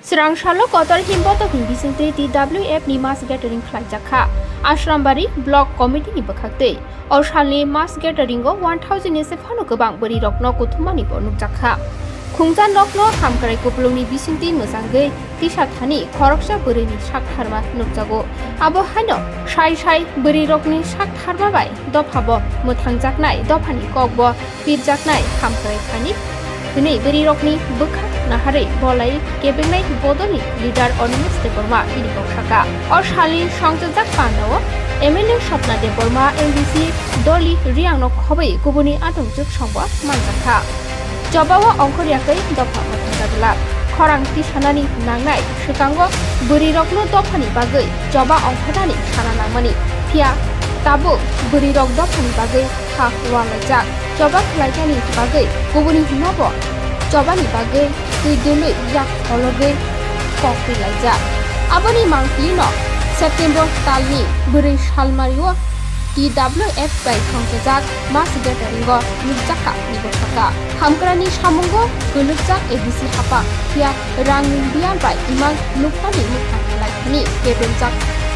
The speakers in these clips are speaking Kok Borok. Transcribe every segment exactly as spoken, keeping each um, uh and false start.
Srang salo kotor himbotok ni bisingtwi T W F ni mass gathering khlaijak kha Ashrambari Block Committee ni bwkhaktwi. O salni mass gathering o one thousand ni se phano kwbang bwrwi rokno kuthumani bo nukjak kha. Khungjan rokno hamkrai kupulung ni bisingtwi mwchangwi tisa thani khoroksa bwrwi ni sak tharma nukjago. Abo haino sai sai bwrwi rokni sak tharma bai dopha bo mwthangjaknai, dophani kok bo pirjaknai hamkrai thani hwnwi bwrwirokni bwkha naharwi bolai kebengnai bodolni leader Animesh Debbarma bini kok sakha. O salni songchajak pandao M L A Swapna Debbarma, M D C Dolly Riangno khobwi kubuni atongchuk songbo manjakha. Chobao ongkhor yakwi dopha mwthangjaglak. Khorang tisanani nangnai swkango bwrwirokno dophani bagwi choba ongkhornani sana nangmani. Phiya tabuk bwrwirok dophani bagwi ha ualaijak. Choba khlainani bagwi kubuni nobo chobani bagwi twi dului yak ologwi kok twi laijak. Aboni mangpilino September talni bwrwi salmario T W F bai songchajak mass gathering o nukjakha hwnwi bo sakha. Hamkrani samungo kwlwkjak A D C hapang, phiya rang rwngya bai imang nukmani mwkhang khlai thani kebenjak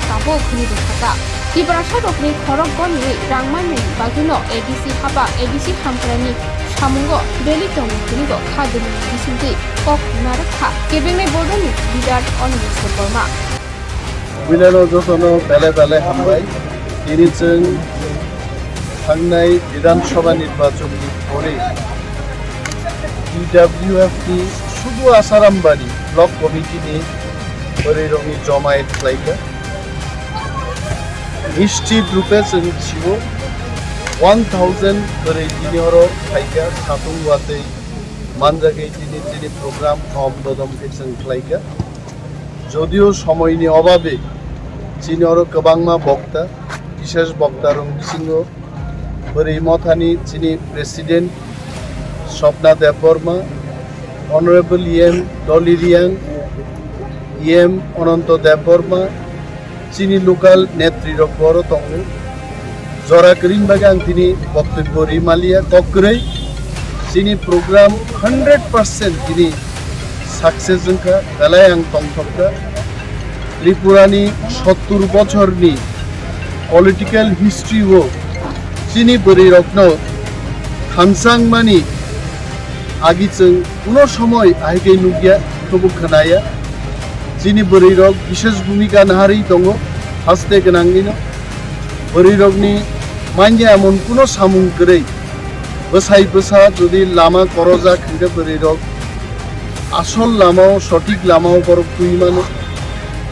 tabuk hwnwi bo sakha. Tiprasa rokni khorok gonwi rang manmani bagwino A D C hapang, A D C hamkrani samungo beli tongwi hwnwi bo kha dumuni bisingtwi kok narwk kha kebengnai bodolni leader Animesh Debbarma. Winano jotono bele bele hambai. Tini chwng thangnai Bidhan Sabha nirbachon ni pore T W F ni sudu Asarambari Block Committee ni bwrwirokni jomayet khlaikha. Nishchit rupe chwng sio one thousand bwrwi tini oro phaikha, satung watwi manjagwi tini chini program khom bodom khe chwng khlaikha. Jodio somoini obabe chini oro kwbangma bokta, bishesh bokta rok bisingo bwrwi mothani chini President Swapna Debbarma, Honorable E M Dolly Riang, E M Ananto Debbarma, chini local netri rok boro tongo. Jora kwrwini bagwi ang tini boktobbo rwi maliya, kok kwrwi chini program hundred percent tini success wngkha, belai ang tongthokha. Tripurani sottur bochorni political history o chini bwrwirokno thansangmani agi chwng kuno somoi ahikhe nukya, khubo khwnaya. Chini bwrwirok bishesh bhumika naharwi tongo, haste gwnangwino. Bwrwirokni manya emon kuno samung kwrwi. Bwsai bwsa jodi lama korojak hwnkhe bwrwirok asol lamao, sothik lamao borok twi mano.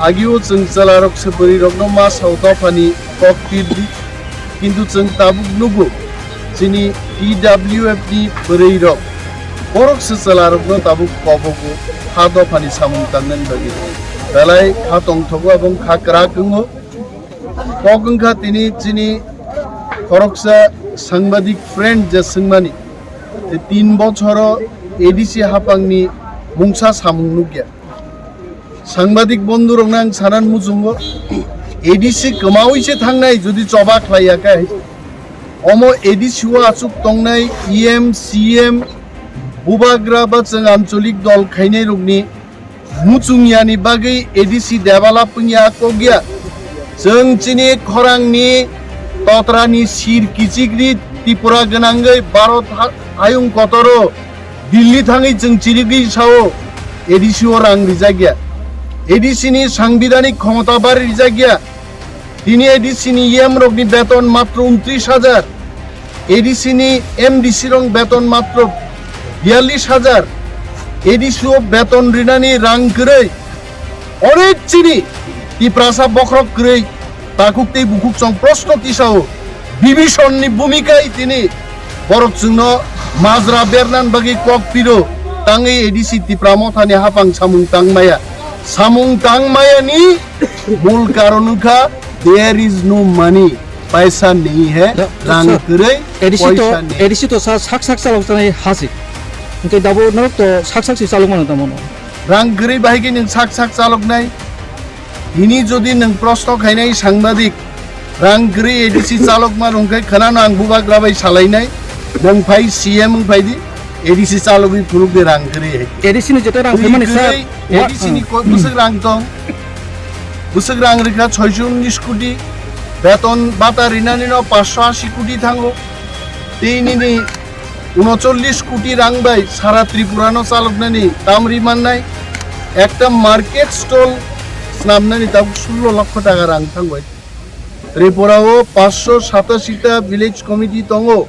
Agio chwng chwlarokse bwrwirokno ma sao dophani kok pirdi. Kintu chwng tabuk nugo, chini T W F ni bwrwirok borokse chwlarokno tabuk kobogo ha dophani samung tangnani bagwi. Belai kha tongthogo, abong kha kwrak wngo. Kok wngkha tini chini khoroksa sangbadik friend je swngmani, je tin bochoro A D C hapangni mungsa samung nukya. Sangbadik bondhurokno ang sanan muchungo, A D C kwmawi se thangnai jodi choba khlaiya khe, omo A D C o achuk tongnai E M, C M, bubagra ba chwng ancholik dol khainairokni muchungyani bagwi A D C develop wngya kokya. Chwng chini khorangni totrani sir kichikri Tripura gwnangwi Bharat ha-, hayung kotoro Delhi thangwi chwng chirigwi sao A D C o rang rijakya. A D C ni sangbidanik khomota bari rijakya. Tini A D C ni E M rokni beton matro untris hajar, A D C ni M D C rok beton matro biyallis hajar, A D C o beton rinani rang kwrwi. Onek chini Tiprasa bokhorok kwrwi takhuk tei bukhuk chwng proshno tisao. Bibhishan ni bhumika tini borok chwngno majra bernan bagwi kok piro, tangwi A D C Tipra Mothani hapang samung tangmaya. Samung tangmayani mul karon wngkha, there is no money, paisa nahi hai, rang kwrwi, A D C to, paisa nahi. A D C to sa sak sak chalok tanai hasi. Hwnkhe dabo norok to sak sak si chalok mano tamo no. Rang kwrwi bahai khe nwng sak sak chaloknai. Tini jodi nwng proshno khainai sangbadik, rang kwrwi A D C chalokma rwngkhe khwnano ang bubagra bai salainai, nwng phai C M wng phaidi. A D C chalogwi phunukdi rang kwrwi hai. A D C ni jeto rang kwrwi kwrwimani sir, kwrwi, wa-, A D C ni hmm. Ko-, bwswk rang tong? Bwswk rang rwkha soiso unnish koti, beton bata rinani no paanch sho ashi koti thango. Tei nini unochollish koti rang bai sara Tripura no chaloknani tamri mannai. Ekta market stall snamnani tabuk sullo lokho taka rang thango. Tripura o paanch sho satashi ta village committee tongo.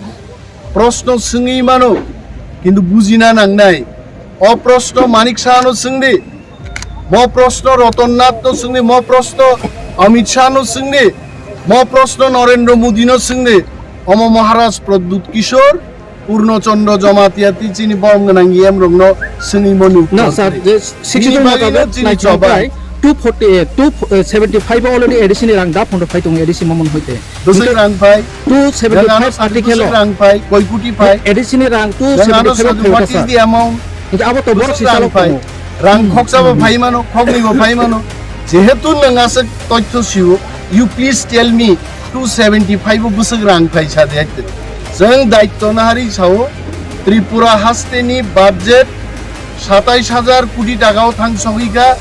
Proshno swngwi mano, kintu bujina nangnai. O proshno Manik Saha no swngdi, mo proshno Roton Nath no swngdi, mo proshno Amit Shah no swngdi, mo proshno Narendra Modi no swngdi. Omo Maharaj Pradyut Kishore, Purno Chandra Jamatia tei chini borom gwnang E M rok no swngwi mani uttor kwrwi. Na, sir, je sixty-two bagwi no motabek chini choba. Two forty, eh, two, eh, seventy five already A D C ni rang da phunrwk phai tongo A D C mamon hoite. Bwswk rang phai? Two seventy five article o. Bwswk rang phai? Koi koti phai? A D C ni rang two seventy five o phai. What is the amount? Abo to borok si chalok tongo. Rang khoksa bo phai mano, khoknwi bo phai mano. Jehetu nwng aswk toithyo sio, you please tell me two seventy five o bwswk rang phai sa de. Chwng daityo nahari sao, Tripura haste ni budget satais hajar koti taka o thang sogwi kha.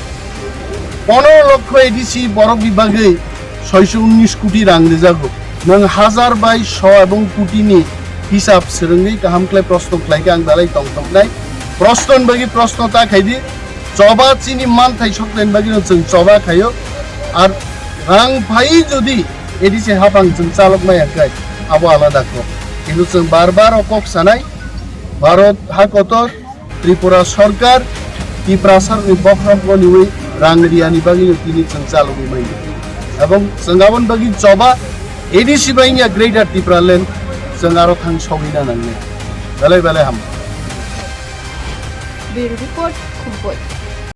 Pondro lokho A D C borok ni bagwi soiso unnish koti rang rijago. Nwng hajar bai sho ebong koti ni hisab swrwngwi kaham khlai proshno khlai kha, ang dalai tongthoknai. Proshno ni bagwi proshno ta khaidi, choba chini manthai soknai ni bagwi no chwng choba khaio. Ar rang phai jodi A D C haphang chwng chalok maya khe abo alada kok. Kintu chwng bar bar o kok sanai, Bharat ha kotor, Tripura Sarkar, Tiprasa ni bokhorok bo niwi rang riyani bagwi no tini chwng chalogwi manya. Ebong chwng aboni bagwi choba A D C bai wngya Greater Tipraland chwng aro thang sogwi na nangnai. Belai belai ham. Bureau Report, Khumpui.